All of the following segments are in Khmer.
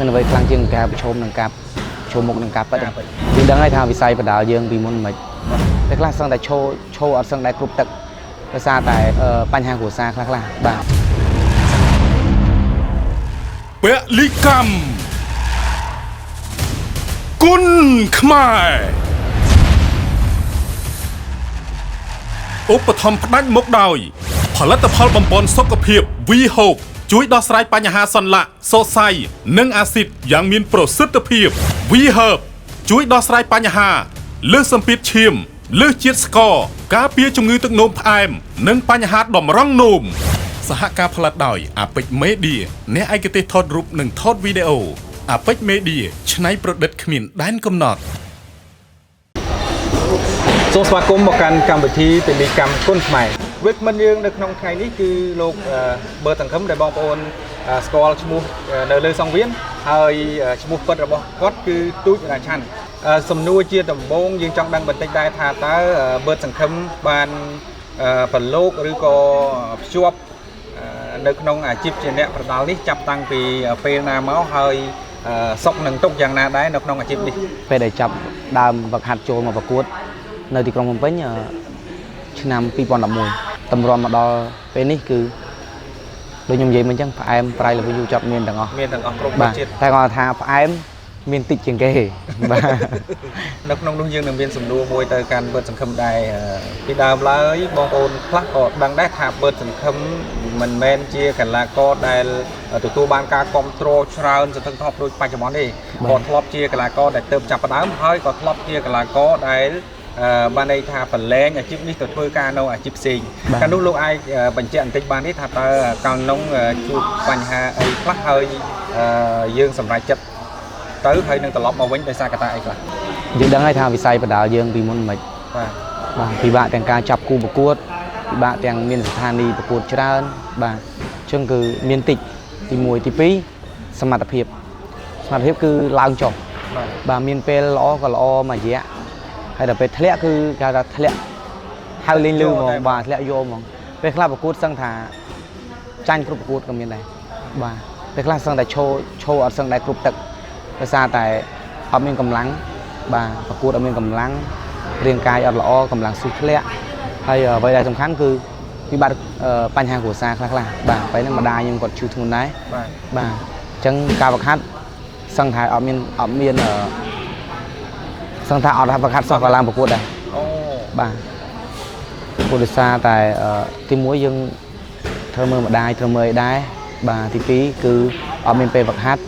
មានអ្វីខ្លាំងជាងការប្រឈមនឹងការប្រឈមមុខនឹងការពិតទេយើងដឹងហើយថាវិស័យបដាលយើងពីមុនមិនតែខ្លះសឹងតែឈោឈោអត់សឹងតែគ្រប់ទឹកដោយសារតែបញ្ហាគ្រួសារខ្លះខ្លះបាទ ពលិកម្មគុណខ្មែរឧបត្ថម្ភផ្ដាច់មុខដោយ ផលិតផលបំពន់សុខភាព V Hope ជួយដោះស្រាយបញ្ហាសន្លាក់សរសៃនិងអាស៊ីតយ៉ាងមានប្រសិទ្ធភាព V Herb ជួយដោះស្រាយបញ្ហាលើសសម្ពាធឈាមលើសជាតិស្ករការពារជំងឺទឹកនោមផ្អែមនិងបញ្ហាតម្រង់នោម សហការផលិតដោយ Apex Media អ្នកឯកទេសថតរូបនិងថតវីដេអូ Apex Media ច្នៃប្រឌិតគ្មានដែនកំណត់ សូមស្វាគមន៍មកកាន់កម្មវិធីពលិកម្មគុណខ្មែរវាគ្មិនយើងនៅក្នុងថ្ងៃនេះគឺលោកបឺតសង្ឃឹមដែលបងប្អូនស្គាល់ឈ្មោះនៅលើសង្វៀនហើយឈ្មោះពិតរបស់គាត់គឺទូចរាឆាន់សំណួរជាដំបូងយើងចង់ដឹងបន្តិចដែរថាតើបឺតសង្ឃឹមបានប្រឡូកឬក៏ភ្ជាប់នៅក្នុងអាជីពជាអ្នកប្រដាល់នេះចាប់តាំងពីពេលណាមកហើយសុខនិងទុក្ខយ៉ាងណាដែរនៅក្នុងអាជីពនេះ ពេលដែលចាប់ដើមវឹកហាត់ចូលមកប្រកួតនៅទីក្រុងភ្នំពេញឆ្នាំ2011តម្រាំមកដល់ពេលនេះគឺដូចខ្ញុំនិយាយមិញអញ្ចឹងផ្អែមប្រៃល្វីយូចាប់មានទាំងអស់ មានទាំងអស់គ្រប់ បាទ ជាតិ តែគាត់ថាផ្អែមមានតិចជាងគេបាទ នៅក្នុងនោះយើងនឹងមានសំណួរមួយទៅកាន់បឺតសង្ឃឹមដែរពីដើមឡើយបងប្អូនខ្លះក៏ដឹងដែរថាបឺតសង្ឃឹមមិនមែនជាកីឡាករដែលទទួលបានការគ្រប់គ្រងច្រើនសន្ធឹកថប់ដូចបច្ចុប្បន្នទេក៏ធ្លាប់ជាកីឡាករដែលទើបចាប់ផ្ដើមហើយក៏ធ្លាប់ជាកីឡាករដែលបានន័យថាប្រឡែងអាជីពនេះទៅធ្វើការនៅអាជីពផ្សេងកាលនោះលោកអាចបញ្ជាក់បន្តិចបានទេថាតើកាលនោះជួបបញ្ហាអីខ្លះហើយយើងសម្រេចចិត្តទៅហើយនឹងត្រឡប់មកវិញដោយសារកត្តាអីខ្លះ យើងដឹងហើយថាវិស័យបដាលយើងពីមុនមិន បាទ បាទពិបាកទាំងការចាប់គូប្រកួតពិបាកទាំងមានស្ថានីយ៍ប្រកួតច្រើនបាទអញ្ចឹងគឺមានតិចទី1ទី2សមត្ថភាពសមត្ថភាពគឺឡើងចុះ បាទ បាទមានពេលល្អក៏ល្អមួយរយៈហើយដល់ពេលធ្លាក់គឺគេហៅថាធ្លាក់ហៅលេងលឺហ្មងបាទធ្លាក់យកហ្មងពេលខ្លះប្រកួតសឹងថាចាញ់គ្រប់ប្រកួតក៏មានដែរបាទពេលខ្លះសឹងតែឈោឈោអត់សឹងតែគ្រប់ទឹកដោយសារតែអត់មានកម្លាំងបាទប្រកួតអត់មានកម្លាំងរាងកាយអត់ល្អកម្លាំងស៊ុះធ្លាក់ហើយអ្វីដែលសំខាន់គឺវិបត្តិបញ្ហាគ្រួសារខ្លះៗបាទពេលហ្នឹងម្ដាយខ្ញុំគាត់ឈឺធ្ងន់ដែរ បាទ បាទអញ្ចឹងការវឹកហាត់សឹងថាអត់មានអត់មានអឺសឹងថាអត់វឹកហាត់សោះក៏ឡើងប្រកួតដែរ អូ បាទព្រោះដោយសារតែទីមួយយើងត្រូវមើលម្ដាយត្រូវមើលអីដែរបាទទីពីរគឺអត់មានពេលវឹកហាត់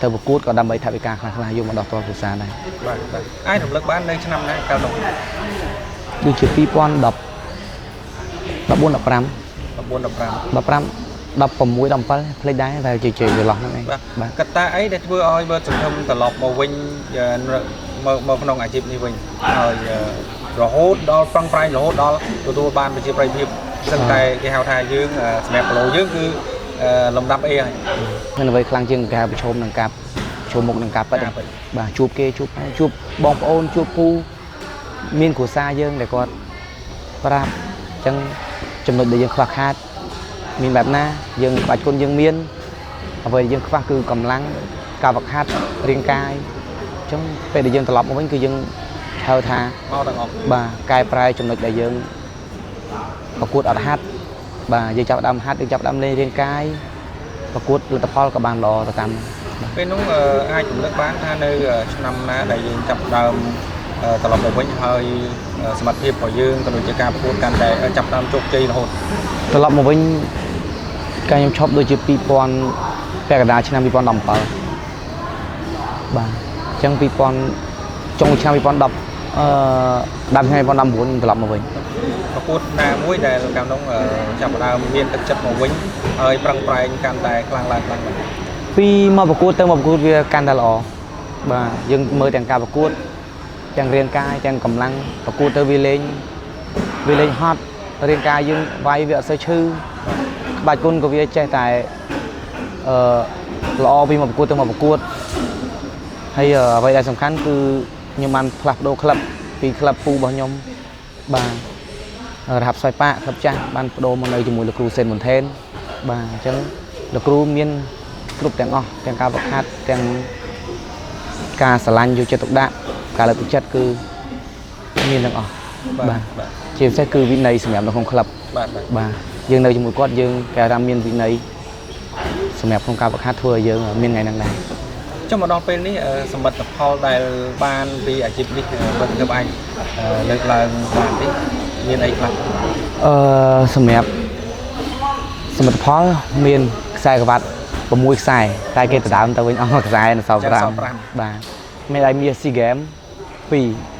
ទៅប្រកួតក៏ដើម្បីថវិកាខ្លះៗយកមកដោះទាល់គ្រួសារដែរ បាទបាទអាចរំលឹកបាននៅឆ្នាំណាកាលនោះ ដូចជា2010 14 15 14 15 15 16 17ភ្លេចដែរតែជាចន្លោះហ្នឹងឯង បាទ បាទ កត្តាអីដែលធ្វើឲ្យបើសង្ឃឹមត្រឡប់មកវិញមកក្នុងអាជីពនេះវិញហើយរហូតដល់ប្រឹងប្រែងរហូតដល់ទទួលបានប្រជាប្រិយភាពសឹងតែគេហៅថាយើងសម្រាប់គីឡូយើងគឺលំដាប់ A ហើយ មានអ្វីខ្លាំងជាងការប្រឈមនឹងការប្រឈមមុខនឹងការពិតទេ ការពិត បាទជួបគេជួបឯងជួបបងប្អូនជួបពូមានគ្រួសារយើងដែលគាត់ប្រាប់អញ្ចឹងចំណុចដែលយើងខ្វះខាតមានបែបណាយើងក្បាច់គុណយើងមានអ្វីដែលយើងខ្វះគឺកម្លាំងការវឹកហាត់រាងកាយអញ្ចឹងពេលដែលយើងត្រឡប់មកវិញគឺយើងហៅថា មកទាំងអស់ បាទកែប្រែចំណុចដែលយើងប្រកួតអត់ហាត់បាទយើងចាប់ផ្ដើមហាត់យើងចាប់ផ្ដើមលេងរាងកាយប្រកួតលទ្ធផលក៏បានល្អទៅតាមហ្នឹង ពេលនោះអាចរំលឹកបានថានៅឆ្នាំណាដែលយើងចាប់ផ្ដើមត្រឡប់មកវិញហើយសមត្ថភាពរបស់យើងក៏ដូចជាការប្រកួតកាន់តែចាប់ផ្ដើមជោគជ័យរហូត ត្រឡប់មកវិញកាលខ្ញុំឈប់ដូចជា2000ពាក់កណ្ដាលឆ្នាំ2017បាទអញ្ចឹង2000ចុងឆ្នាំ2010អឺដើមឆ្នាំ2019ខ្ញុំត្រឡប់មកវិញ ប្រកួតណាមួយដែលកាលនោះចាប់ផ្ដើមមានទឹកចិត្តមកវិញហើយប្រឹងប្រែងកាន់តែខ្លាំងឡើងខ្លាំងឡើង ពីមកប្រកួតទៅមកប្រកួតវាកាន់តែល្អបាទយើងមើលទាំងការប្រកួតទាំងរាងកាយទាំងកម្លាំងប្រកួតទៅវាលេងវាលេងហត់រាងកាយយើងវាយវាអត់សូវឈឺក្បាច់គុណក៏វាចេះតែអឺល្អពីមកប្រកួតទៅមកប្រកួតហើយអ្វីដែលសំខាន់គឺខ្ញុំបានផ្លាស់ប្ដូរក្លឹបពីក្លឹបពូរបស់ខ្ញុំបាទរហាប់ស្វាយប៉ាកក្លឹបចាស់បានប្ដូរមកនៅជាមួយលោកគ្រូសេនមុនថេនបាទអញ្ចឹងលោកគ្រូមាន គ្រប់ទាំងអស់ទាំងការវឹកហាត់ទាំងការស្រឡាញ់យកចិត្តទុកដាក់ការលើកទឹកចិត្តគឺមានទាំងអស់ បាទបាទ ជាពិសេសគឺវិន័យសម្រាប់នៅក្នុងក្លឹប បាទបាទ បាទយើងនៅជាមួយគាត់យើងគេហៅថាមានវិន័យសម្រាប់ក្នុងការវឹកហាត់ធ្វើឲ្យយើងមានថ្ងៃហ្នឹងដែរ ចុះមកដល់ពេលនេះសមិទ្ធផលដែលបានពីអាជីពនេះបើខ្ញុំអាចលើកឡើងបានទេមានអីខ្លះ អឺសម្រាប់សមិទ្ធផលមានខ្សែក្រវ៉ាត់6ខ្សែតែគេដណ្ដើមទៅវិញអស់មួយខ្សែនៅសល់5បាទមានដៃមាស SEA Games 2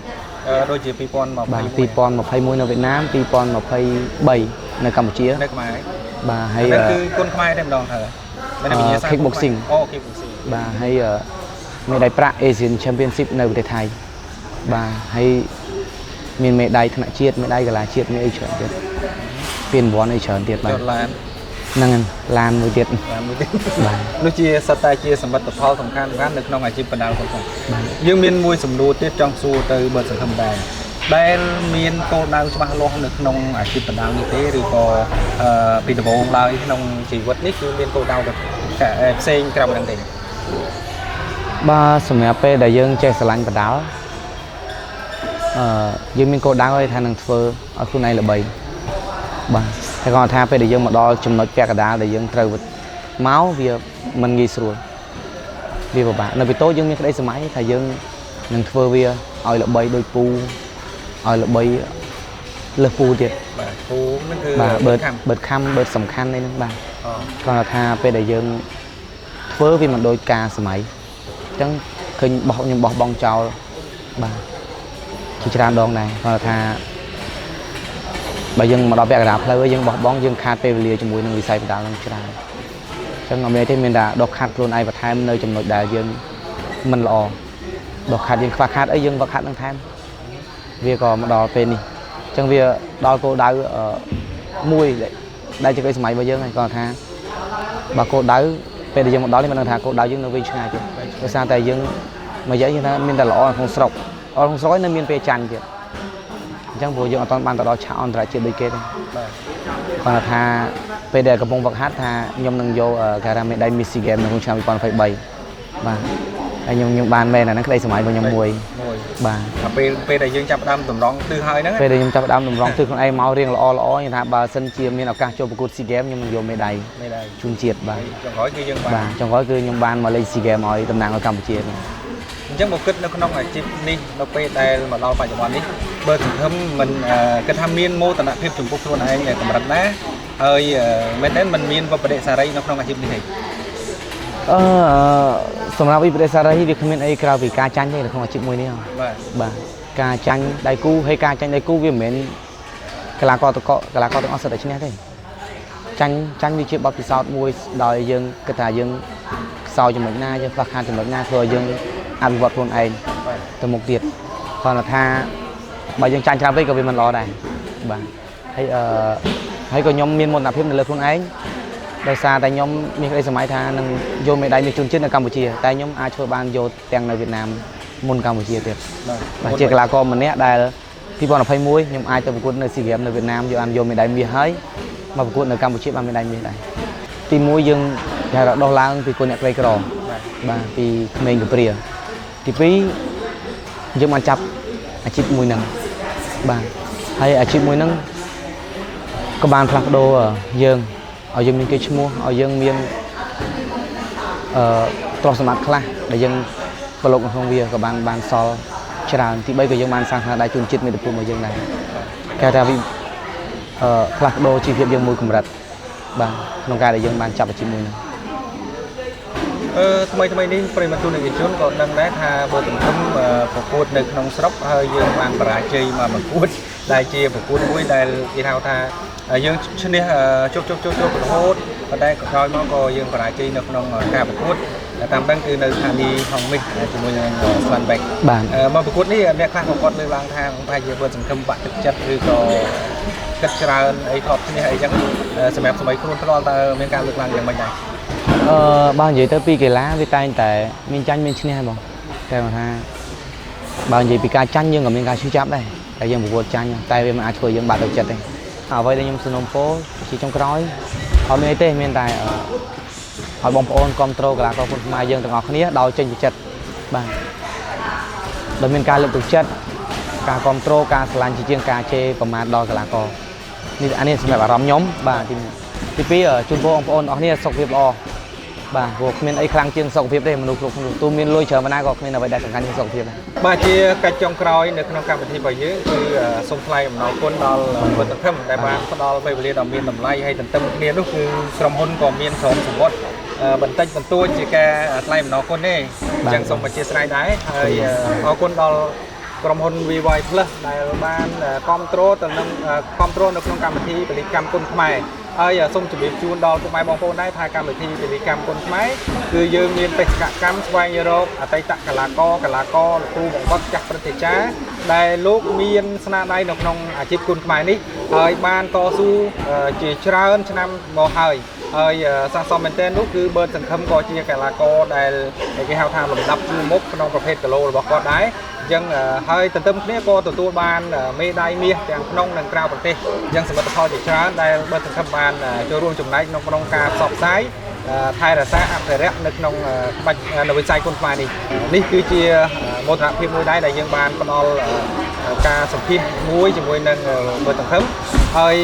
ដូចជា2021 បាទ2021នៅវៀតណាម2023នៅកម្ពុជា នៅខ្មែរ បាទហើយ ហ្នឹងគឺគុនខ្មែរតែម្ដងហើយមិនមែនវិញ្ញាសា Kickboxing អូ Kickboxing បាទហើយមេដាយប្រាក់ Asian Championship នៅប្រទេសថៃបាទហើយមានមេដាយថ្នាក់ជាតិមេដាយកីឡាជាតិមានអីច្រើនទៀតពានរង្វាន់អីច្រើនទៀតបាទ ចុះឡាន ហ្នឹងហើយឡានមួយទៀត ឡានមួយទៀត បាទ នោះជាសត្វតែជាសមិទ្ធផលសំខាន់សំខាន់នៅក្នុងអាជីពបណ្ដាលគាត់ផងយើងមានមួយសំណួរទៀតចង់សួរទៅបើសង្ឃឹមដែរដែលមានគោលដៅច្បាស់លាស់នៅក្នុងអាជីពបណ្ដាលនេះទេឬក៏ពីដំបូងឡើយក្នុងជីវិតនេះគឺមានគោលដៅទៅផ្សេងក្រៅពីហ្នឹងទេ បាទសម្រាប់ពេលដែលយើងចេះស្រឡាញ់បណ្ដាលអឺយើងមានគោលដៅហើយថានឹងធ្វើឲ្យខ្លួនឯងល្បីបាទតែគាត់ថាពេលដែលយើងមកដល់ចំណុចពាក់កណ្ដាលដែលយើងត្រូវមកវាមិនងាយស្រួលវាពិបាកនៅពីតូចយើងមានក្តីសម័យថាយើងនឹងធ្វើវាឲ្យល្បីដូចពូឲ្យល្បីលើសពូទៀត បាទគូហ្នឹងគឺ បាទបឺត ខាំ បឺតខំបឺតសំខាន់អីហ្នឹងបាទ អូ គាត់ថាពេលដែលយើងធ្វើវាមិនដូចការសម័យអញ្ចឹងឃើញបោះខ្ញុំបោះបង់ចោលបាទជាច្រើនដងដែរគាត់ថាបើយើងមកដល់ពាក់កណ្ដាលផ្លូវហើយយើងបោះបង់យើងខាតពេលវេលាជាមួយនឹងវិស័យបណ្ដាលនឹងច្រើនអញ្ចឹងអត់មានទេមានតែដកខាត់ខ្លួនឯងបន្ថែមនៅចំណុចដែលយើងមិនល្អដកខាត់យើងខ្វះខាតអីយើងវឹកហាត់នឹងថែមវាក៏មកដល់ពេលនេះអញ្ចឹងវាដល់គោលដៅមួយដែលជាក្តីសម័យរបស់យើងហើយគាត់ថា បើគោលដៅពេលដែលយើងមកដល់នេះមិនដឹងថាគោលដៅយើងនៅវិញឆ្ងាយទៀតដោយសារតែយើងមួយរយៈយើងថាមានតែល្អនៅក្នុងស្រុកល្អក្នុងស្រុកហើយនៅមានពេលចាញ់ទៀតអញ្ចឹងព្រោះយើងអត់ទាន់បានទៅដល់ឆាកអន្តរជាតិដូចគេទេ បាទ គាត់ថាពេលដែលកំពុងវឹកហាត់ថាខ្ញុំនឹងយកការ៉ាមេដៃ Miss SEA Games នៅក្នុងឆ្នាំ2023បាទហើយខ្ញុំបានមែនអាហ្នឹងក្តីសម័យរបស់ខ្ញុំមួយ មួយ បាទ តែពេលដែលយើងចាប់ផ្ដើមតម្រង់ទិសហើយហ្នឹង ពេលដែលខ្ញុំចាប់ផ្ដើមតម្រង់ទិសខ្លួនឯងមករៀងល្អល្អខ្ញុំថាបើសិនជាមានឱកាសចូលប្រកួត SEA Games ខ្ញុំនឹងយកមេដៃ មេដៃ ជូនជាតិបាទ ចុងក្រោយគឺយើងបាន បាទចុងក្រោយគឺខ្ញុំបានមកលេង SEA Games ឲ្យតំណាងឲ្យកម្ពុជានេះ អញ្ចឹងមកគិតនៅក្នុងអាជីពនេះនៅពេលដែលមកដល់បច្ចុប្បន្ននេះបើសង្ឃឹមមិនគិតថាមានមោទនភាពចំពោះខ្លួនឯងកម្រិតណាហើយមែនទេมันមានវប្បដិសារីនៅក្នុងអាជីពនេះទេ អឺសម្រាប់វិបត្តិសារីវាគ្មានអីក្រៅពីការចាញ់ទេនៅក្នុងអាជីពមួយនេះហ៎ បាទ បាទការចាញ់ដៃគូហើយការចាញ់ដៃគូវាមិនមែនកីឡាករតកកីឡាករទាំងអស់សុទ្ធតែឈ្នះទេចាញ់ចាញ់វាជាបទពិសោធន៍មួយដោយយើងគិតថាយើងខ្សោយចំណុចណាយើងខ្វះខាតចំណុចណាធ្វើឲ្យយើងអភិវឌ្ឍខ្លួនឯង បាទ ទៅមុខទៀតគ្រាន់តែថាបើយើងចាញ់ច្រើនពេកក៏វាមិនល្អដែរបាទហើយហើយក៏ខ្ញុំមានមោទនភាពនៅលើខ្លួនឯងដោយសារតែខ្ញុំមានក្តីសម័យថានឹងយកមេដាយមាសជូនជាតិនៅកម្ពុជាតែខ្ញុំអាចធ្វើបានយកទាំងនៅវៀតណាមមុនកម្ពុជាទៀត បាទ បាទជាកីឡាករម្នាក់ដែល2021ខ្ញុំអាចទៅប្រកួតនៅ SEA Games នៅវៀតណាមយកបានយកមេដាយមាសហើយមកប្រកួតនៅកម្ពុជាបានមេដាយមាសដែរទីមួយយើងគេហៅថាដោះឡើងពីគុណអ្នកក្រីក្រ បាទ បាទពីក្មេងកំព្រាទីពីរយើងបានចាប់អាជីពមួយហ្នឹងបាទហើយអាជីពមួយហ្នឹងក៏បានផ្លាស់ប្ដូរយើងឲ្យយើងមានគេឈ្មោះឲ្យយើងមានអឺទ្រព្យសម្បត្តិខ្លះដែលយើងប្រឡូកនៅក្នុងវាក៏បានបានសល់ច្រើនទី3ក៏យើងបានសាងស្នាដៃជូនជាតិមាតុភូមិរបស់យើងដែរគេហៅថាវាផ្លាស់ប្ដូរជីវភាពយើងមួយកម្រិតបាទក្នុងការដែលយើងបានចាប់អាជីពមួយហ្នឹង ថ្មីថ្មីនេះប្រិយមិត្តទស្សនិកជនក៏ដឹងដែរថាបើសង្គមប្រកួតនៅក្នុងស្រុកហើយយើងបានបរាជ័យមកប្រកួតដែលជាប្រកួតមួយដែលគេហៅថាយើងឈ្នះជោគជោគជោគជោគរហូតប៉ុន្តែក្រោយមកក៏យើងបរាជ័យនៅក្នុងការប្រកួតតាមដឹងគឺនៅស្ថានីយ៍ហងមាសជាមួយនឹង Swanbeck បាទ មកប្រកួតនេះអ្នកខ្លះក៏គាត់លើកឡើងថាប្រហែលជាបើសង្គមបាក់ទឹកចិត្តឬក៏គិតច្រើនអីធ្លាប់ឈ្នះអីចឹងសម្រាប់សម័យខ្លួនផ្ទាល់តើមានការលើកឡើងយ៉ាងម៉េចដែរ បើនិយាយទៅពីកីឡាវាតែងតែមានចាញ់មានឈ្នះហ្នឹងបងតែគាត់ថាបើនិយាយពីការចាញ់យើងក៏មានការឈឺចាប់ដែរតែយើងប្រកួតចាញ់តែវាមិនអាចធ្វើយើងបាក់ទឹកចិត្តទេអ្វីដែលខ្ញុំសំណូមពរជាចុងក្រោយអត់មានអីទេមានតែ ឲ្យបងប្អូនគ្រប់គ្រងកីឡាករគុនខ្មែរយើងទាំងអស់គ្នាដោយចេញពីចិត្តបាទដោយមានការលើកទឹកចិត្តការគ្រប់គ្រងការស្រឡាញ់ជាជាងការជេរប្រមាថដល់កីឡាករនេះអានេះសម្រាប់អារម្មណ៍ខ្ញុំបាទទីមួយទីពីរជូនពរបងប្អូនអស់គ្នាសុខភាពល្អបាទព្រោះគ្មានអីខ្លាំងជាងសុខភាពទេមនុស្សគ្រប់គ្នាទូមានលុយច្រើនប៉ុណ្ណាក៏គ្មានអ្វីដែលសំខាន់ជាងសុខភាពដែរ បាទជាកិច្ចចុងក្រោយនៅក្នុងកម្មវិធីរបស់យើងគឺសូមថ្លែងអំណរគុណដល់វត្តខឹមដែលបានផ្ដល់ពេលវេលាដ៏មានតម្លៃហើយទន្ទឹមគ្នានោះគឺក្រុមហ៊ុនក៏មានស្រមសម្បត្តិបន្តិចបន្តួចជាការថ្លែងអំណរគុណទេអញ្ចឹងសូមអធិស្ឋានដែរហើយអរគុណដល់ក្រុមហ៊ុន VY Plus ដែលបានគ្រប់គ្រងទៅនឹងគ្រប់គ្រងនៅក្នុងកម្មវិធីពលិកម្មគុណខ្មែរហើយសូមជម្រាបជូនដល់ពុកម៉ែបងប្អូនដែរថាកម្មវិធីពលិកម្មគុណខ្មែរគឺយើងមានបេសកកម្មស្វែងរកអតីតកលាករកលាករលោកគ្រូបង្វឹកចាស់ព្រឹទ្ធាចារ្យដែលលោកមានស្នាដៃនៅក្នុងអាជីពគុណខ្មែរនេះហើយបានតស៊ូជាច្រើនឆ្នាំមកហើយហើយស័ក្តិសមមែនទែននោះគឺបឺតសង្ឃឹមក៏ជាកីឡាករដែលគេហៅថាលំដាប់ជួរមុខក្នុងប្រភេទគីឡូរបស់គាត់ដែរអញ្ចឹងហើយទន្ទឹមគ្នាក៏ទទួលបានមេដាយមាសទាំងក្នុងនិងក្រៅប្រទេសអញ្ចឹងសមិទ្ធផលជាច្រើនដែលបឺតសង្ឃឹមបានចូលរួមចំណែកក្នុងក្នុងការផ្សព្វផ្សាយថែរក្សាអភិរក្សនៅក្នុងក្បាច់នៅវិស័យគុនខ្មែរនេះនេះគឺជាមោទនភាពមួយដែរដែលយើងបានផ្ដល់ការសម្ភាសមួយជាមួយនឹងបឺតសង្ឃឹមហើយ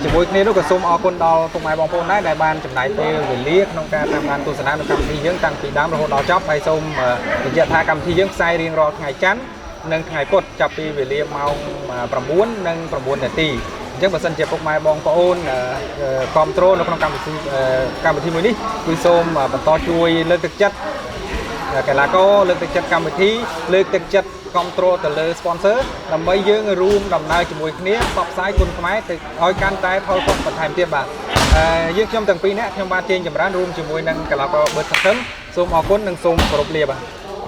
ជាមួយគ្នានោះក៏សូមអរគុណដល់ពុកម៉ែបងប្អូនដែរដែលបានចំណាយពេលវេលាក្នុងការតាមដានទស្សនានៅកម្មវិធីយើងតាំងពីដើមរហូតដល់ចប់ហើយសូមបញ្ជាក់ថាកម្មវិធីយើងផ្សាយរៀងរាល់ថ្ងៃច័ន្ទនិងថ្ងៃពុធចាប់ពីវេលាម៉ោង9និង9នាទីអញ្ចឹងបើសិនជាពុកម៉ែបងប្អូនគ្រប់គ្រងនៅក្នុងកម្មវិធីកម្មវិធីមួយនេះគឺសូមបន្តជួយលើកទឹកចិត្តកីឡាករលើកទឹកចិត្តកម្មវិធីលើកទឹកចិត្តគ្រប់គ្រងទៅលើ sponsor ដើម្បីយើងរួមដំណើរជាមួយគ្នាផ្សព្វផ្សាយគុណខ្មែរទៅឲ្យកាន់តែផលផុសបន្ថែមទៀតបាទយើងខ្ញុំទាំងពីរនាក់ខ្ញុំបាទជេងចម្រើនរួមជាមួយនឹងកីឡាករបឺតសង្ឃឹមសូមអរគុណនិងសូមគោរពលាបាទ។